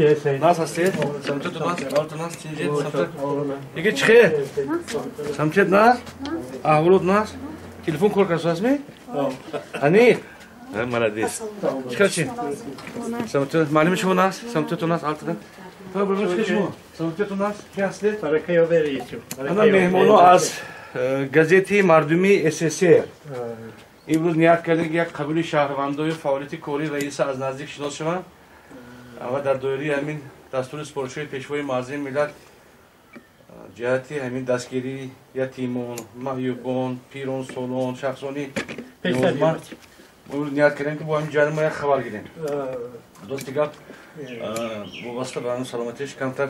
Нас ҳастед? Самчет нас, алт нас, тинҷед, самчет. Диге чихе? Самчет нас? Аҳволот нас? Телефон кор кард ҳастми? Ани? Молодец. Чихел чи? Самчет, маълими шумо нас? Самчет нас, алт нас. Самчет нас, ки ҳастед? Ана меҳмоно аз газети мардумии СССР. Имрӯз ният кардем, ки як қабули шаҳрвандои фаъолияти кории раиса аз наздик шинос шаванд ва дар доираи ҳамин дастури супоришҳои Пешвои муаззами миллат ҷиҳати ҳамин дастгирии ятимон, маъюбон, пиронсолон, шахсони ниёзманд имрӯз ният кардем, ки бо ҳамин ҷараён мо як хабар гирем. Дости гап, вобаста ба ҳамин саломатиш камтар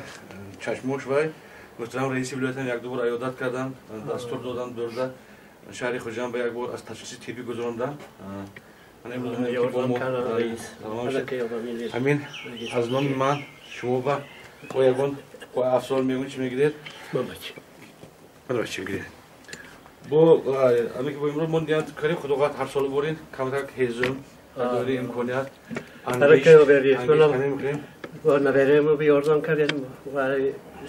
чашмош вай муҳтарам раиси вилоятам якду бор аёдат кардам, дастур додам, дурда шаҳри Хуҷанд ба як бор аз ташхиси тиббӣ гузарондам. Ҳамин аз номи ман шумо ба бо ягон афзол мегӯн, чи мегиред? Чи мегиред? Бо ҳамин ки бо имрӯз мо ният кардем, Худо хоҳад, ҳар сола борин камтар ҳезум дар доираи имконият наверему ёрдам кардем ва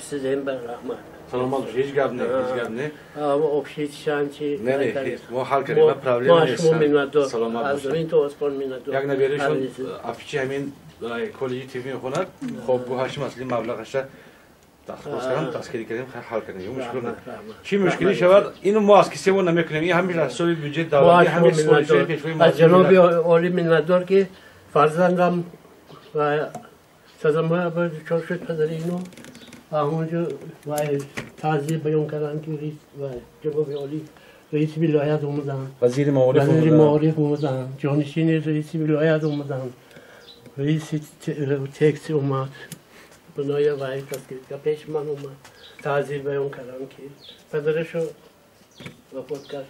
сизем ба раҳмат. Саломат бош, ҳеҷ гап не, ҳеҷ гап не. Общитшанчи. Не, не, мо ҳал кардем, ма проблема нест. Саломат бош. Аз замин то осмон миннатдор. Як набераашон афчи ҳамин коллеҷи тиббӣ мехонад, хобгоҳаши масъали маблағаша дастхост кардам, дастгирӣ кардем, ҳал кардем. Мушкил не. Чӣ мушкилӣ шавад, ино мо аз кисемо намекунем, ин ҳамин ҳисоби бюджет давлатӣ, ҳамин супоришҳои Пешвои аз ҷаноби олӣ миннатдор, ки фарзандам ва сазама дучор шуд падари ино ва ҳамонҷо таъзия баён карданд, ки ҷаноби олӣ раиси вилоят омаданд, вазири маориф, вазири маориф омаданд, ҷонишини раиси вилоят омаданд, раиси текси омад, биноя вай дастгирӣ пеши ман омад, таъзия баён карданд, ки падарашо вафот кард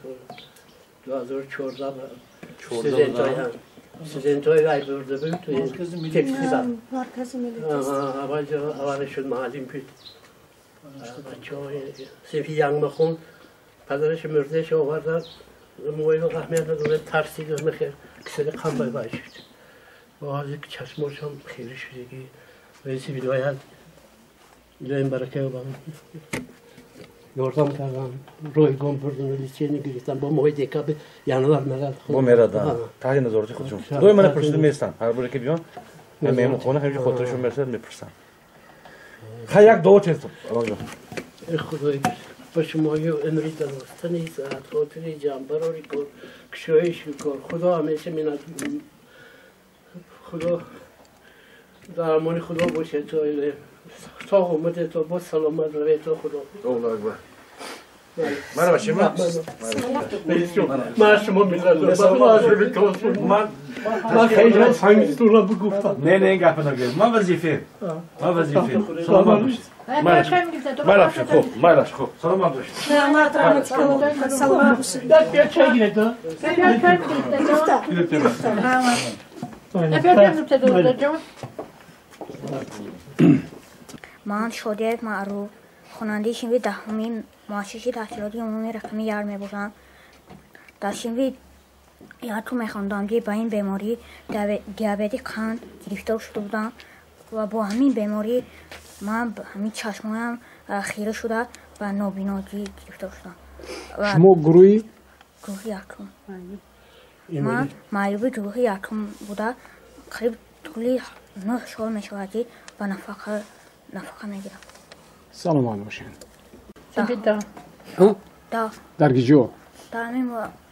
2014. Студентҳои вай бурда буд текси ба аввал шуд, маълим буд, бачаҳои синфи як мехонд, падараш мурдааш оварданд, мои аҳамият надорад, тарсид, мехел кисари қанбай вай шуд, бози чашмошам хеле шудагӣ. Раиси вилоят илоҳим барака ёбам, ёрдам кардам, ройгон бурдам, лечение гирифтам, бо моҳи декабр, январ мерад. Бо мерад таҳти назорати худшон. Доим мана пурсида местанд, ҳар боре ки биён меҳмонхона, ҳаминҷо хотирашон мерасад, мепурсанд. Хай, як дуо чест, алонҷон. Худои ба шумою умри дароз, тани саҳат, хотири ҷамъ, барори кор, кушоиши кор. Худо ҳамеша минат, Худо дар амони Худо бошед, то соғ омадед, то боз саломат равед, то Худо. Аллоҳу акбар. Мана бача, ма. Ман шумо миннатдорам. Ман хеле сангистона бигуфтам. Не, не, ин гапа нагӯед. Ман вазифаем. Ман вазифаем. Саломат бошед. Майлаш, хуб, майлаш, хуб. Саломат бошед. Саломат бошед. Як чай гиред, а? Ман Шодиев Маъруф, хонандаи синфи 10-уми муассисаи таҳсилоти умумии рақами 1 мебошам. Дар синфи якум мехондам, ки ба ин беморӣ диабети қанд гирифтор шуда будам ва бо ҳамин беморӣ ман ҳамин чашмоям хира шуда ба нобиноӣ гирифтор шудам. Шумо гурӯҳи? Гурӯҳи якум. Ман маъюби гурӯҳи якум буда, қариб тӯли 9 сол мешавад, ки ба нафақа мегирам. Саломат бошед. Да. Дар киҷо? Дар ҳамин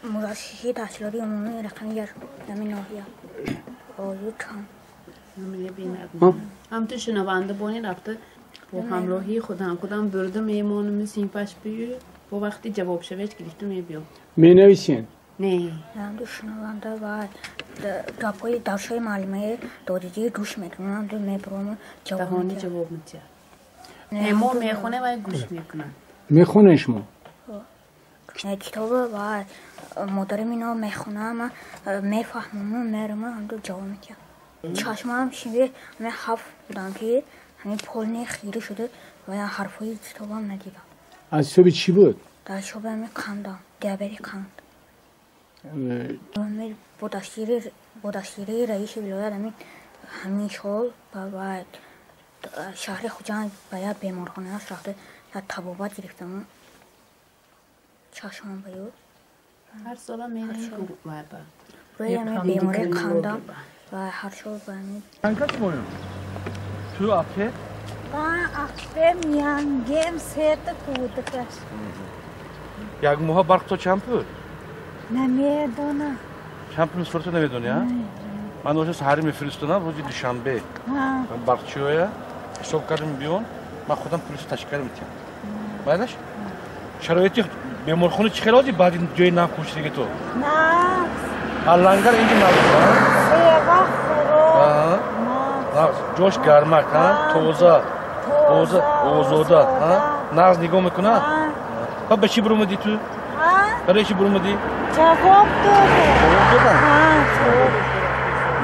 муассисаи таҳсилоти умумии рақами 1, ҳамин ноҳия. Ою кам. Ҳамту шунаванда бони рафта бо ҳамроҳии худам худам бурда мемонам, синфаш бию бо вақти ҷавоб шавеч гирифта мебиём. Менависен? Не. Ҳамту шунаванда ва гапҳои дарсҳои маълимаи додидӣ гӯш мекунам, ҳамту мебурам, даҳони ҷавоб медиҳад. Мо мехонем ва гӯш мекунам. Мехонед шумо? Китоба ва модарим ино мехонам, мефаҳмам, мерам, ҳамту ҷавоб медиҳам. Чашмам шинви ҳамин 7 будам, ки ҳамин полни хира шуда ва ҳарфҳои китобам надидам. Аз ҳисоби чӣ буд? Дар ҳисоби ҳамин қандам, диабети қанд. Бо дастгирии раиси вилоят ҳамин сол ба Шаҳри Хуҷанд ба як беморхона рафта як табобат гирифтам. Чашмам ба ю. Ҳар сола мерем вай ба. Рӯи ҳамин бемории қандам ва ҳар сол ба ҳамин. Чанд шумоем? Ту апе? Ба апе миянгем сета кӯдакаш. Як моҳа барқ то чанд пул? Намедонам. Чанд пул сурата намедонӣ, а? Ман оша саҳарӣ мефиристонам рӯзи душанбе. Барқчиёя ҳисоб кардам биён, ман худам пулиша ташкил метиҳам. Байлаш? Шароити беморхона чӣ хел оди баъди ҷои нав кӯчидаги ту? Нағз. Лангар инҷа набуд, а? Сева хӯрок. Нағз. Ҷош гармак, а? Тоза. Тоза, озода, а? Нағз нигоҳ мекунад? Ба ба чӣ бурумадӣ ту? Барои чӣ бурумадӣ? Ҷавоб додам. Ҷавоб додам?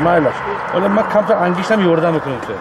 Майлаш. Ҳола ман камтар ангиштам ёрдам мекунам ту.